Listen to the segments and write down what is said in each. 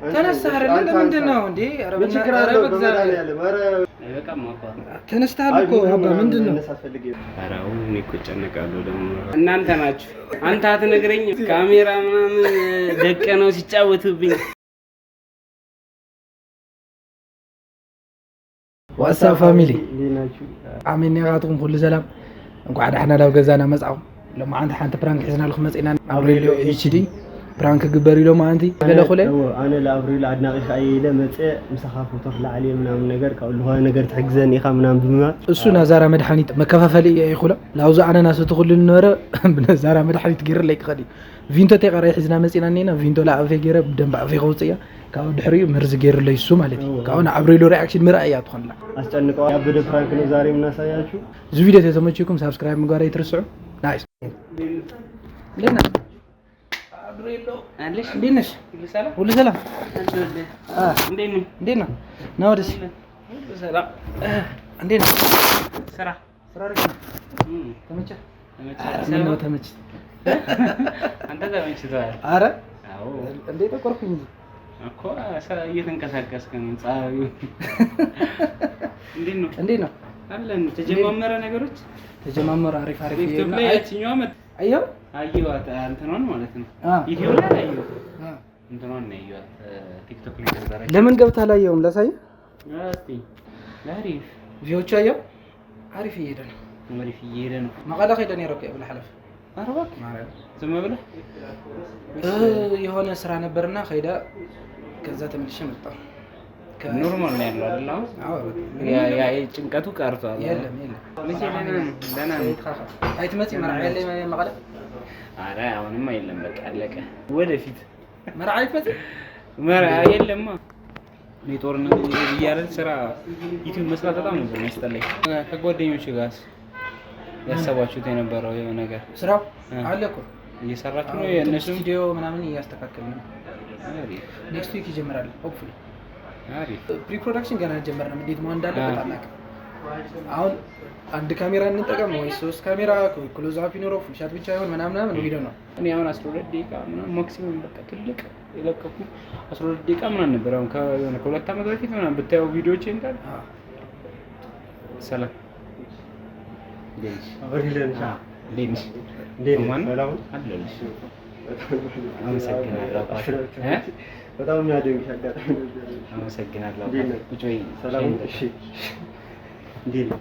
ተነሳህ አይደለ? ለምንድን ነው እንዴ? ተነስተሃል እኮ አባ፣ ምንድን ነው? ኧረ አሁን እኔ እኮ እጨነቃለሁ። ደግሞ እናንተ ናችሁ። አንተ አትነግረኝ። ካሜራ ምናምን ደቀነው ሲጫወቱብኝ። What's up family፣ ኣሜን ኔኻትኩም ኩሉ ሰላም። እንኳዕ ዳሕና ናብ ገዛና መፅኹም። ሎማዓንቲ ሓንቲ prank ሒዝና ልኩም መፂና። ኣብሬልዮ HD prank ግበር ኢሎ ማዓንቲ ገለ ኩለ። ኣነ ለኣብሪል ኣድናቂካ እየ ኢለ መፅአ ምሳኻ ፎቶ ክለዓል እየ ምናምን ነገር፣ ካብኡ ዝኾነ ነገር ትሕግዘኒ ኢኻ ምናምን ብምባል። እሱ ናዛራ መድሓኒት መከፋፈሊ እየ ይኹሎ። ላብዚ ኣነ ናሰቲ ኩሉ ዝነበረ ብነዛራ መድሓኒት ገይረለይ ክኸድ እዩ። ቪንቶ ተቀራይ ሒዝና መፂና እኒና። ቪንቶ ላኣፈ ገይረ ብደንቢ ኣፈ ከውፅእ እያ። ካብኡ ድሕሪኡ መርዚ ገይሩለይ እሱ ማለት እዩ። ካብኡ ንኣብሬሎ reaction ምርኣይ እያ ትኾንላ። አስጨንቀዋል። ያበደ prank ነው ዛሬ የምናሳያችሁ። እዚ ቪድዮ ተተመችኩም subscribe ምግባር ኣይትርስዑ። Nice። እንዴት ነህ አብሬሎ? አለሽ? እንዴት ነሽ? ሁሉ ሰላም? ሁሉ ሰላም? አለሁልህ። እንዴት ነህ? እንዴት ነው? ና ወደዚህ። ሁሉ ሰላም። እንዴት ነው? ስራ? ስራ አሪፍ ነው። ተመቸህ? ተመቸህ? ምነው ተመቸህ? አንተ ተመችቶሃል? አረ አዎ። እንዴ ጠቆርኩኝ እንጂ። እኮ እየተንቀሳቀስክ ነው። ፀሐዩ እንዴት ነው? እንዴት ነው? አለን። ተጀማመረ ነገሮች? ተጀማመረ። አሪፍ አሪፍ። ቲክቶክ ላይ ያችኛዋ መጥ አየው። አየኋት እንትኗን ማለት ነው። ኢትዮ ላይ አየኋት፣ እንትኗን ነው ያየኋት ቲክቶክ ላይ ነበረች። ለምን ገብተህ አላየኸውም? ላሳየህ። እስቲ አሪፍ። View ዎቹ አየው፣ አሪፍ እየሄደ ነው። አሪፍ እየሄደ ነው። መቀለ ከሄደ ነው የረከ ብለህ። ኧረ እባክህ ዝም ብለህ? የሆነ ስራ ነበርና ከሄደ ከዛ ተመልሼ መጣሁ። Normal ነው ያለው አይደል? አሁን አዎ። ያ ጭንቀቱ ቀርቷል። የለም የለም። መቼ ደህና ነው፣ ደህና ነው። ኣይትመፅእ መርዓ የለ መቀለ? ኧረ አሁንማ የለም፣ በቃ አለቀ። ወደፊት። መርዓ ኣይትመፅእ? መርዓ የለማ። እኔ ጦርነት እያለ ስራ ዩቲዩብ መስራት በጣም ነበር የሚያስጠላኝ። ከጓደኞች ጋርስ ያሰባችሁት የነበረው የሆነ ነገር? ስራው አለ እኮ። እየሰራችሁ ነው? የእነሱም ስቱዲዮ ምናምን እያስተካከልን ነው። አሪፍ። Next week ይጀምራል hopefully። አሪፍ። Pre production ገና አልጀመርንም። እንዴት መሆን እንዳለበት አናውቅም። አሁን አንድ ካሜራ እንጠቀም ወይ ሶስት ካሜራ፣ close up ይኖረው full shot ብቻ ይሆን ምናምን ምናምን የሚለው ነው። እኔ አሁን 12 ደቂቃ ምናምን maximum በቃ ትልቅ የለቀኩ 12 ደቂቃ ምናምን ነበር። አሁን ከሆነ ከ2 ዓመት በፊት ምናምን ብታየው ቪዲዮዎች እንዳለ። ሰላም፣ እንዴት ነሽ? አብሪል ነሽ? እንዴት ነሽ? እንዴት ነህ? ማን ነው? ሰላም ነው? አለሁልሽ። አመሰግናለሁ አባቴ። እ? በጣም የሚያደንቅሽ አጋጣሚ ነበር። አመሰግናለሁ እንዴት አባቴ። ነህ? ቁጭ በይ። ሰላም ነው? እሺ። እንዴት ነህ?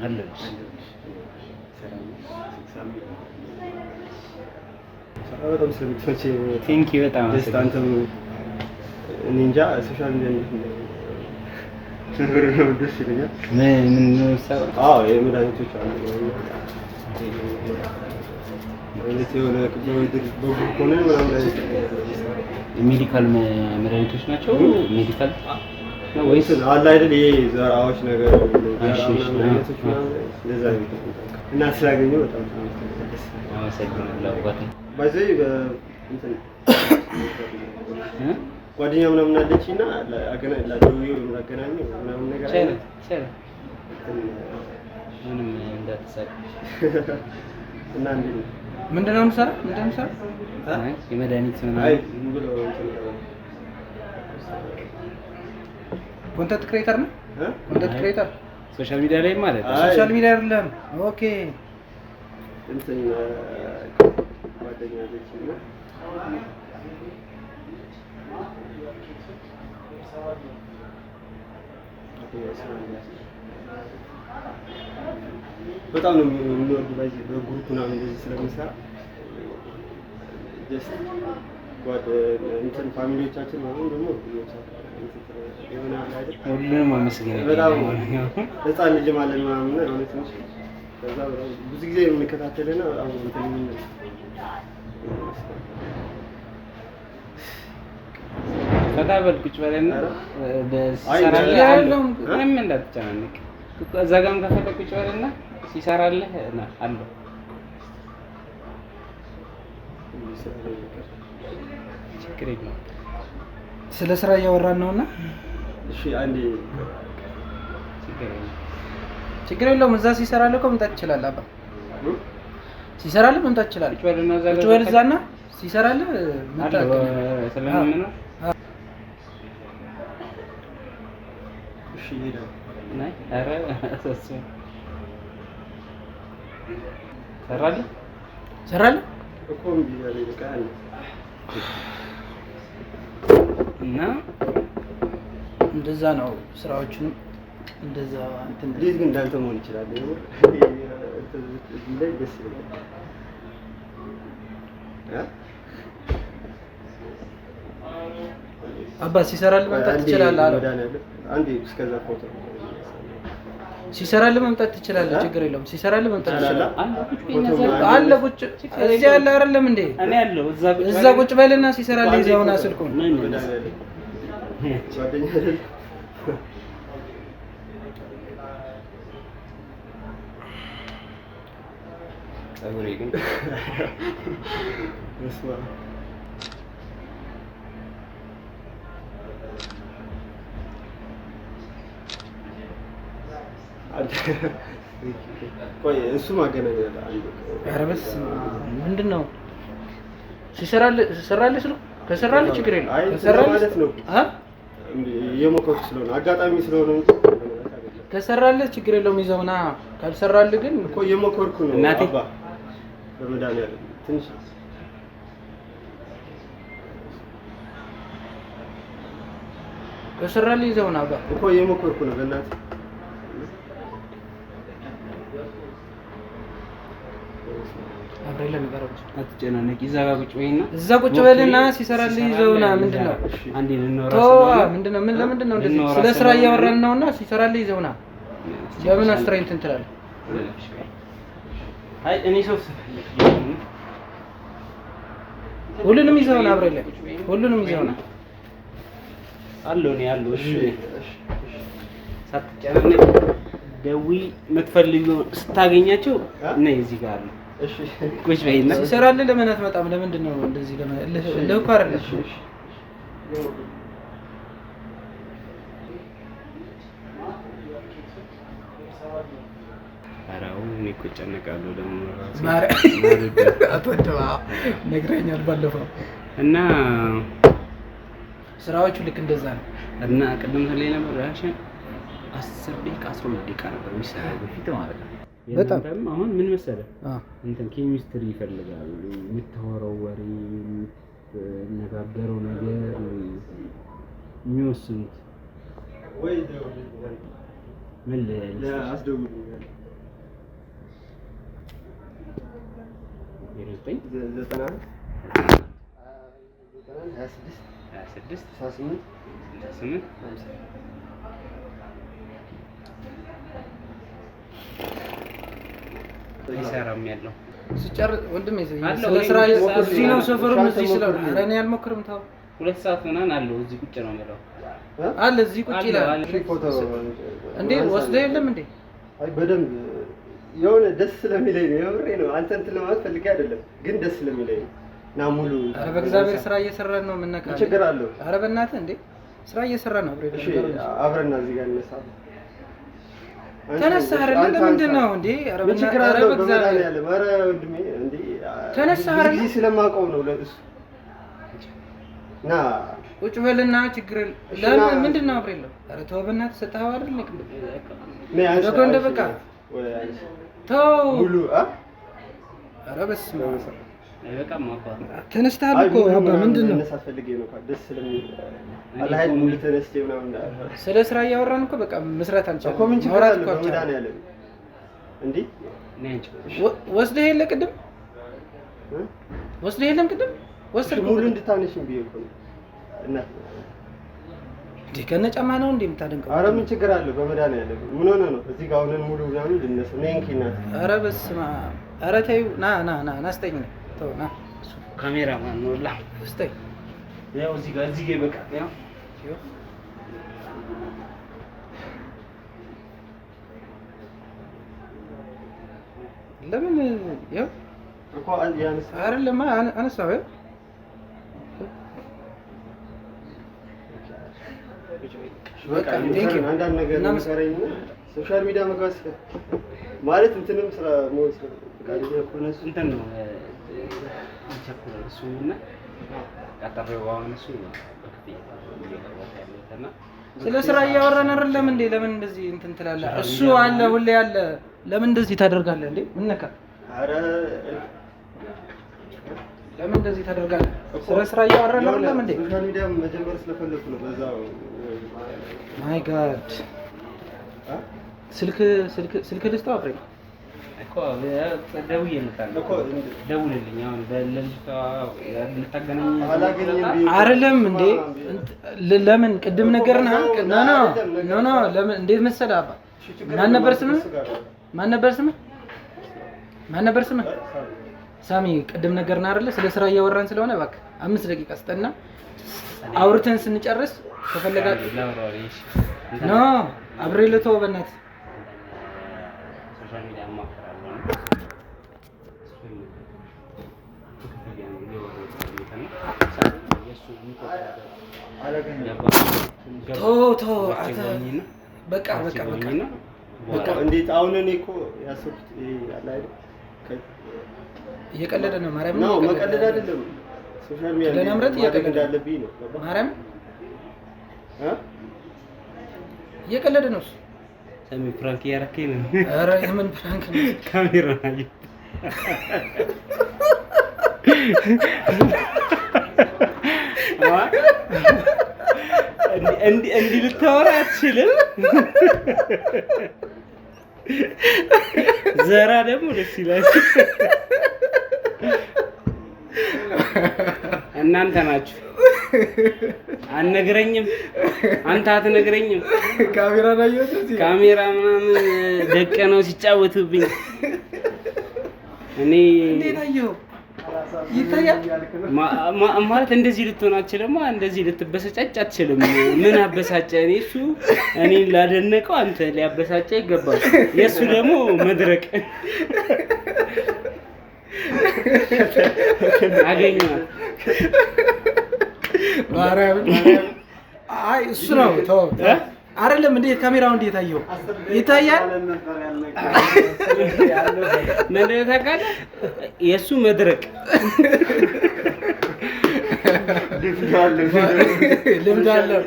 አለሁልሽ። ሰላም ነው? በጣም ስለምትመቸኝ ነው። Thank you በጣም። Just አንተም እኔ እንጃ social media እንዴት እንደሆነ ደስ ይለኛል። ምን ምን ነው የምትሰራው? አዎ የመድኃኒቶች አሉ አይነት የሆነ በ group ሆነ ምናምን አይነት። Medical መድኃኒቶች ናቸው? Medical ነው ወይስ? እንትን አለ አይደል ይሄ ዘራዎች ነገር እሺ፣ እሺ። ምናምን አይነቶች ምናምን እንደዛ አይነት እና ስላገኘሁ በጣም ደስ ይላል። አመሰግናለሁ አባቴ። By the way እንትን እ? ጓደኛ ምናምን አለች እና ላደውዬው ላገናኘው ምናምን ነገር ይቻላል። አይነት ይቻላል። እንትን። ምንም እንዳትሳቅ። እና እንዴት ነው? ምንድን ነው የምሰራው? ምንድን ነው የምሰራው? አይ የመድኃኒት አይ ምናምን። ዝም ብሎ እንትን ነው። Content creator ነው? እ? Content creator? Social media ላይ ማለት ነው። አይ። Social media አይደለም። Okay። እንትን ጓደኛ አለች እና በጣም ነው የሚወዱ በዚህ በ group ምናምን እንደዚህ ስለምንሰራ just ጓድ እንትን family ዎቻችን ምናምን ደግሞ የሆነ አለ አይደል ሁሉንም አመስግናለሁ። በጣም ህፃን ልጅም አለን ምናምን እና የሆነ ትንሽ ከዛ በጣም ብዙ ጊዜ የምንከታተልና በጣም እንትን የምንል። ፈታ በል፣ ቁጭ በልና ሲሰራልህ አይ፣ አለ። የለውም። ምንም እንዳትጨናነቅ። እዛ ጋርም ከፈለግ ቁጭ በልና ሲሰራልህ ና አለው። ችግር የለውም። ስለ ስራ እያወራን ነውና። እሺ አንዴ። ችግር የለውም። ችግር የለውም። እዛ ሲሰራልህ እኮ መምጣት ትችላለህ። አባ ሲሰራልህ መምጣት ትችላለህ። ቁጭ በልና እዛ ቁጭ ጋር በል እዛና ሲሰራልህ መምጣት። አለው ስለምንኖር። ይሄዳል። ናይ ኧረ አሳስበኝ። ሰራልህ? ሰራልህ? እኮ እምቢ አለኝ። በቃ ያለ እና እንደዛ ነው ስራዎቹንም እንደዛ እንትን እንዴት ግን እንዳንተ መሆን ይችላል? የምር እዚህ ላይ ደስ ይለኛል። እ? አባ ሲሰራልህ መምጣት አንዴ ትችላለህ አለው። መድኃኒዓለም አንዴ እስከዛ ፎቶ ሲሰራልህ መምጣት ትችላለህ፣ ችግር የለውም። ሲሰራልህ መምጣት ትችላለህ። አለ ቁጭ በይና ፎቶ እዛ አለ ቁጭ እዚህ ያለ አይደለም እንዴ? እኔ አለሁ እዛ ቁጭ እዛ ቁጭ በልና ሲሰራልህ ይዘውና ስልኩን ነይ ነይ መድኃኒዓለም ጓደኛ አይደል? ፀጉሬ ግን በስመ አብ። ቆይ እሱ ማገናኛለ አንዴ። ኧረ በስመ አብ ምንድን ነው ሲሰራልህ ሰራልህ ስልኩ ከሰራልህ ችግር የለውም። አይ ከሰራልህ ማለት ነው አ እየሞከርኩ ስለሆነ አጋጣሚ ስለሆነ እንጂ ለማለት አይደለም። ከሰራልህ ችግር የለውም ይዘውና፣ ካልሰራልህ ግን እኮ እየሞከርኩ ነው እናቴ። አባ በመድኃኒዓለም ትንሽ ከሰራልህ ይዘውና አባ። እኮ እየሞከርኩ ነው በእናትህ። አብሬ ለነገረው አትጨናነቂ። እዛ ጋር ቁጭ በይና እዛ ቁጭ በልና ሲሰራልህ ይዘውና። ምንድን ነው አንዴ ልናወራ ተው፣ ስለሆነ ምንድን ነው ምን ለምንድን ነው እንደዚህ ልናወራ ስለ ስራ ስለሆነ እያወራን ነውና ሲሰራልህ ይዘውና። ለምን አስሬ እንትን ትላለህ? አይ እኔ ሰው ስፈልግ ሁሉንም ይዘውና አብሬ ላይ ሁሉንም ይዘውና። አለሁ እኔ አለሁ። እሺ ሳትጨናነቅ ደውይ። የምትፈልጊው ስታገኛቸው ነይ እዚህ ጋር አለ። እሺ ቁጭ በይና ሲሰራልህ ለምን አትመጣም? ለምንድን ነው እንደዚህ ለምን እልህ እልህ እኮ አይደለም። እሺ እሺ ኧረ አሁን እኔ እኮ እጨነቃለሁ ደግሞ ራሴ። አትወድም? አዎ፣ ነግረኸኛል ባለፈው። እና ስራዎቹ ልክ እንደዛ ነው። እና ቅድም ስለ ነበር ራሽን 10 ደቂቃ 12 ደቂቃ ነበር የሚሰራው በፊት ማለት ነው። በጣም። የእናንተም አሁን ምን መሰለህ አዎ እንትን ኬሚስትሪ ይፈልጋል። የምታወራው ወሬ፣ የምትነጋገረው ነገር የሚወስኑት ወይ ደውልልኝ፣ ምን ልስጥሽ? አስደውልልኝ። 09 ዘጠና 91 26 26 68 68 50 አይሰራም ያለው ስጨርስ ወንድሜ አለው፣ ስለ ስራ እኔ ሞክር እዚህ ነው ሰፈሩም እዚህ ስለሆነ ሞክር። ኧረ እኔ አልሞክርም። ተው 2 ሰዓት ምናምን አለው እዚህ ቁጭ ነው የምለው። አለ እዚህ ቁጭ አለ፣ ይላል አለ። እሺ ፎቶ እንዴ ወስደህ የለም እንዴ? አይ በደንብ የሆነ ደስ ስለሚለኝ ነው። የምሬ ነው። አንተ እንትን ለማለት ፈልጌ አይደለም፣ ግን ደስ ስለሚለኝ ነው። ና ሙሉ ኧረ በእግዚአብሔር ስራ እየሰራን ነው የምነካ። ምን ችግር አለው? ኧረ በእናትህ እንዴ ስራ እየሰራን ነው። አብሬ እሺ አብረና እዚህ ጋር እንነሳ። ተነሳህ አይደለ? አንተ ለምንድን አንሳ። ነው እንዴ? ኧረ ምን ችግር በእናትህ፣ ኧረ አለው? በእግዚአብሔር በመድኃኒዓለም ኧረ ወንድሜ እንዴ ተነሳህ ብዙ አይደለ? ጊዜ ስለማውቀው ነው ለእሱ ና ቁጭ በልና ችግር የለም። እሺ፣ ለምን ና። ምንድን ነው አብሬ የለም። ኧረ ተው በእናትህ ሰጠኸው አይደል? ነይ አንሳ፣ በጎ እንደ አንሺ። በቃ። ወይ አንሺ። ተው ሙሉ አ ኧረ በስመ አብ አይበቃም አባ። ተነስተሃል አይ እኮ ሙሉ አባ ምናምን ምንድን ነው? መነሳት ፈልጌ ነው እኮ ደስ ስለሚል አለ ኃይል ሙሉ ተነስቼ ምናምን ስለ ስራ እያወራን እኮ በቃ መስራት አልቻልንም። እኮ ምን ችግር ማውራት አለው? እኮ አልቻልንም። በመድኃኒዓለም እንዴ ነይ አንቺ። ወስደህ የለ ቅድም እ? ወስደህ የለም ቅድም ወሰድኩ ሙሉ እንድታነሽኝ ብዬ እኮ ነው። እናት እንዴ ከነ ጫማ ነው እንዴ የምታደንቀው? ኧረ ምን ችግር አለው? በመድኃኒዓለም ምን ሆነ ነው? እዚህ ጋር ሆነን ሙሉ ምናምን ልነሳ ነይ እንኪ እናት ኧረ በስመ አብ ኧረ ተይው ና ና ና ና ስጠኝ ነው ተው ና ካሜራማን ነው ላ ስጠኝ ያው እዚህ ጋር እዚህ ጋር ይበቃል። ያው ይኸው። ለምን ይኸው እኮ ያነሳ አይደለም አነሳው ይኸው በቃ thank you። አንዳንድ ነገር እናመስ- ንገረኝና social media መግባት ማለት እንትንም ስራ መሆን ስለ ፈቃደኛ ከሆነ እሱ እንትን ነው ይቸኩላል እሱም እና ቀጠሬው አሁን እሱ በክፍያ እየገባት ያለሁት እና ስለ ስራ እያወራን አይደለም እንዴ? ለምን እንደዚህ እንትን ትላለህ? እሱ አለ ሁሌ አለ። ለምን እንደዚህ ታደርጋለህ እንዴ? ምን ነካ? ኧረ ለምን እንደዚህ ታደርጋለህ? ስለ ስራ እያወራን አይደለም እንዴ? Social media መጀመር ስለፈለኩ ነው። በዛው My God። ስልክ ስልክ ስልክ ልስጠው አፍሬ። እኮ ደውዬለታለሁ። እኮ ደውልልኝ አሁን ለልጅቷ ልታገናኝ አላገኘም ብዬ አይደለም እንዴ? ለምን ቅድም ነገርና no no no no ለምን እንዴት መሰለህ አባ፣ ማን ነበር ስምህ? ማን ነበር ስምህ? ማን ነበር ስምህ? ሳሚ። ቅድም ነገርና አይደለ? ስለ ስራ እያወራን ስለሆነ እባክህ 5 ደቂቃ ስጠና አውርተን ስንጨርስ ከፈለጋ ላውራው። እሺ። No፣ አብሬ ልተወው በእናትህ። Social media አማክራለሁ እና እሱን በክፍያ ነው እያወራሁት ያለሁት እና የእሱ አላገኘም። ተው ተው አንተ። በቃ በቃ በቃ። በቃ። እንዴት አሁን እኔ እኮ ያሰብኩት ይሄ አለ አይደል እየቀለደ ነው ማርያም። ነው መቀለድ አይደለም። Social media ለመምረጥ ማድረግ እየቀለደ ነው። እንዳለብኝ ነው። ገባህ? ማርያም። እ? እየቀለደ ነው እሱ። ሰሚ prank እያረከኝ ነው። ኧረ የምን prank ነው? ካሜራውን አየሁ። እንዲህ እንዲህ ልታወራ አትችልም። ዘራ ደግሞ ደስ ይላል። እናንተ ናችሁ አትነግረኝም፣ አንተ አትነግረኝም። ካሜራ ላይ እዚህ። ካሜራ ምናምን ደቀ ነው ሲጫወቱብኝ። እኔ እንዴት አየኸው? ይታያል። ማለት እንደዚህ ልትሆን አትችልም። እንደዚህ ልትበሰጫጭ አትችልም። ምን አበሳጨ? እኔ እሱ እኔን ላደነቀው አንተ ሊያበሳጨ ይገባል። የእሱ ደግሞ መድረቅ አገኘዋል። ማርያም ማርያም። አይ እሱ ነው፣ ተው አይደለም። እንዴት ካሜራው እንዴት አየኸው? ይታያል። ምንድን ነው ታውቃለህ? የእሱ መድረቅ። ልምድ አለው።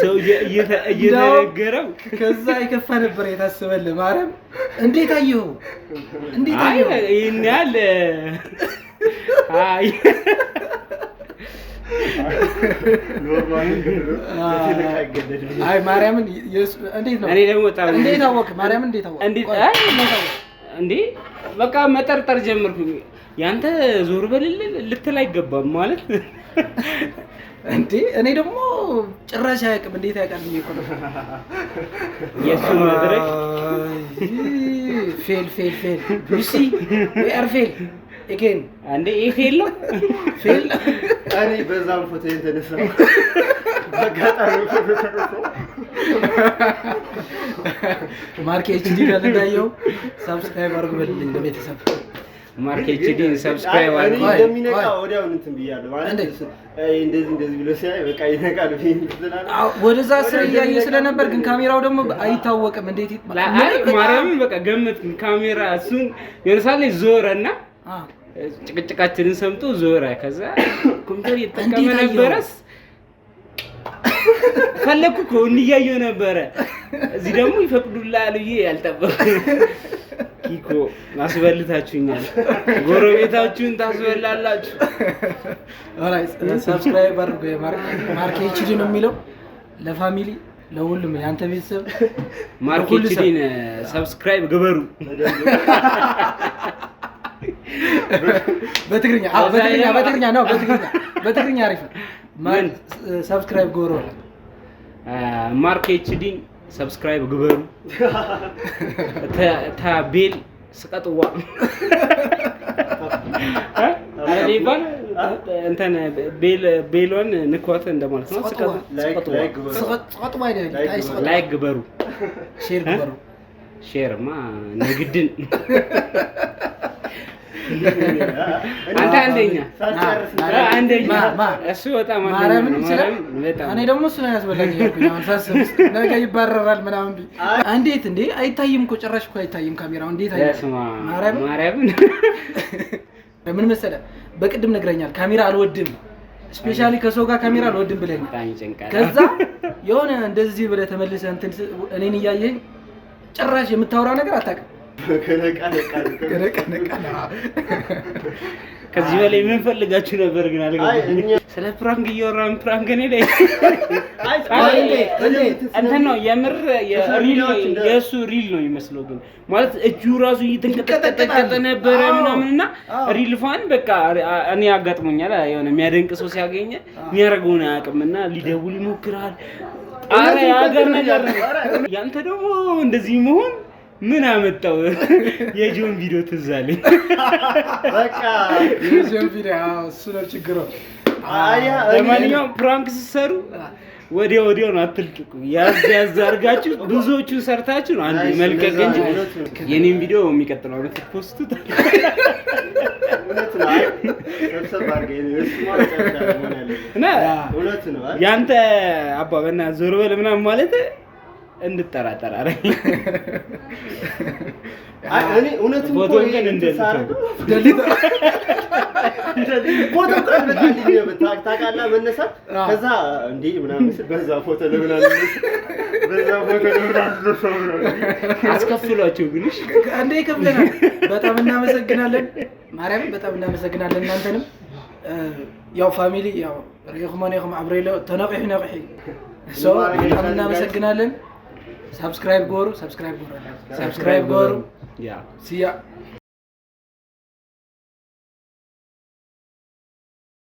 ሰው እየተነገረው ከዛ የከፋ ነበር የታሰበልህ። ማርያም እንዴት አየኸው? እንዴት አይ አየኸው? ይህን ያህል አይ Normal ነገር ነው። በቴሌክ አይገደድም። አይ ማርያምን እንዴት ነው? እኔ ደግሞ በጣም እንዴት አወቅህ? ማርያምን እንዴት አወቅህ? እንዴት ቆይ፣ አይ እንዴት አወቅህ? እንዴ በቃ መጠርጠር ጀመርኩኝ። ያንተ ዞር በልልህ ልትል አይገባም ማለት። እንዴ እኔ ደግሞ ጭራሽ አያውቅም፣ እንዴት ያውቃል ብዬ እኮ ነው። የእሱ መድረክ። Fail fail fail, you see, we are fail again. አንዴ ይሄ fail ነው። Fail. እኔ በዛም ፎቶ የተነሳ በአጋጣሚ ፎቶ ተነሳው። ማርክ HD ጋር እንዳየው subscribe አድርጉ በልልኝ ለቤተሰብ። ማርክ HD ን subscribe እኔ አድርጉ። ቆይ፣ እንደሚነቃ ቆይ። ወዲያውኑ እንትን ብያለሁ። ማለት እንዴት? አይ እንደዚህ እንደዚህ ብሎ ሲያይ በቃ ይነቃል ብዬ ስላለ አዎ፣ ወደዛ ስር እያየ ስለነበር ግን ካሜራው ደግሞ አይታወቅም እንዴት አይ ማርያምን በቃ ገመትኩኝ። ካሜራ እሱን የሆነ ሰዓት ላይ ዞረ እና ጭቅጭቃችንን ሰምቶ ዞረ። ከዛ ኮምፒውተር እየተጠቀመ እንዴት አየኸው? ነበረስ ፈለግኩ እኮ እንያየው ነበረ። እዚህ ደግሞ ይፈቅዱልሃል ብዬ ያልጠበቅኩም። ኪኮ አስበልታችሁኛል። ጎረቤታችሁን ታስበላላችሁ። Subscribe አድርጎ ማርክ HD ነው የሚለው ለ family ለሁሉም የአንተ ቤተሰብ ማርክ ለሁሉ ሰው። HD ን subscribe ግበሩ። በትግርኛ አዎ፣ በትግርኛ በትግርኛ ነው በትግርኛ በትግርኛ አሪፍ ነው። ምን? Subscribe ግበሩ። ማርክ HD ን subscribe ግበሩ። ታ bell ስቀጥዋ አይደል ይባል እንትን bell bell ኧን ንኳት እንደማለት ነው። ስቀጥዋ። Like ስቀጥዋ። Like ግበሩ። ስቀጥዋ አይደል? አይ ስቀጥዋ። Like ግበሩ። Share ግበሩ። Share ማ ንግድን አንተ አንደኛ ሳልጨርስ አንደኛ ማ እሱ በጣም አንደኛ ማርያምን ነው። ይችላል። ማርያምን በጣም እኔ ደግሞ እሱ ነው ያስበላኝ እያልኩኝ አሁን ሳስብ ነገ ይባረራል ምናምን ብዬ። እንዴት እንዴ አይታይም እኮ፣ ጭራሽ እኮ አይታይም ካሜራው፣ እንዴት አየኸው? በስመ አብ። ማርያምን ማርያምን ምን መሰለህ፣ በቅድም ነግረኛል፣ ካሜራ አልወድም። Specially ከሰው ጋር ካሜራ አልወድም ብለኛል። በጣም ይጨንቃል። ከዛ የሆነ እንደዚህ ብለህ ተመልሰህ እንትን እኔን እያየኸኝ ጭራሽ የምታወራው ነገር አታውቅም። ከነቃ ነቃ ነው። ነቃ ነቃ ነው። ከዚህ በላይ ምን ፈልጋችሁ ነበር ግን? አይ አልገባኝም። እኛ ስለ prank እያወራን prank እኔ ላይ አይ አይ እንዴ እንትን ነው የምር social የ real ሚዲያዎች እንደ- የእሱ real ነው የሚመስለው፣ ግን ማለት እጁ ራሱ እየተንቀጠቀጠ ነበረ ምናምን እና real fan በቃ እኔ አጋጥሞኛል። የሆነ የሚያደንቅ ሰው ሲያገኘ የሚያደርገውን አያውቅም እና ሊደውል ይሞክራል። ኧረ የሀገር ነገር ነው። ያንተ ደግሞ እንደዚህ መሆን ምን አመጣው? የጆን ቪዲዮ ትዝ አለኝ። በቃ የጆን ቪዲዮ፣ አዎ፣ እሱ ነው ችግሩ። አያ ለማንኛውም prank ስትሰሩ ወዲያው ወዲያው ነው፣ አትልቅቁ። ያዝ ያዝ አድርጋችሁ ብዙዎቹን ሰርታችሁ ነው አንዴ Nice፣ መልቀቅ እንደዛ እንጂ ነው፣ እውነት ነው። የኔን ቪዲዮ የሚቀጥለው አመት post ኡት። እውነት ነው። አይ ሰብሰብ አድርገህ እኔ እሱ ማለት መሆን ያለበት እና እውነት ነው። አይ ያንተ አባ በእናትህ ዞር በል ምናምን ማለት እንድጠራጠር አደረገኝ። አይ እኔ እውነትም እኮ ፎቶውን ይሄ ግን እንትን እንደልተው። ሳደርገው ፎቶ እኮ አልመጣልኝም ነበር። ታውቃለህ መነሳት ከዛ እንዴ ምናምን ስል በዛ ፎቶ ለምን አልነሳም? በዛ ፎቶ ለምን አልነሳም ምናምን። አስከፍሏቸው ግን እሺ። እንዴ ይከፍለናል። በጣም እናመሰግናለን። ማርያም በጣም እናመሰግናለን። እናንተንም ያው family ያው ሪኢኹም ኢኹም አብሬሎ ተነቂሑ ነቂሑ so በጣም እናመሰግናለን። Subscribe ጎሩ፣ subscribe ጎሩ፣ subscribe ጎሩ። Yeah. See ya.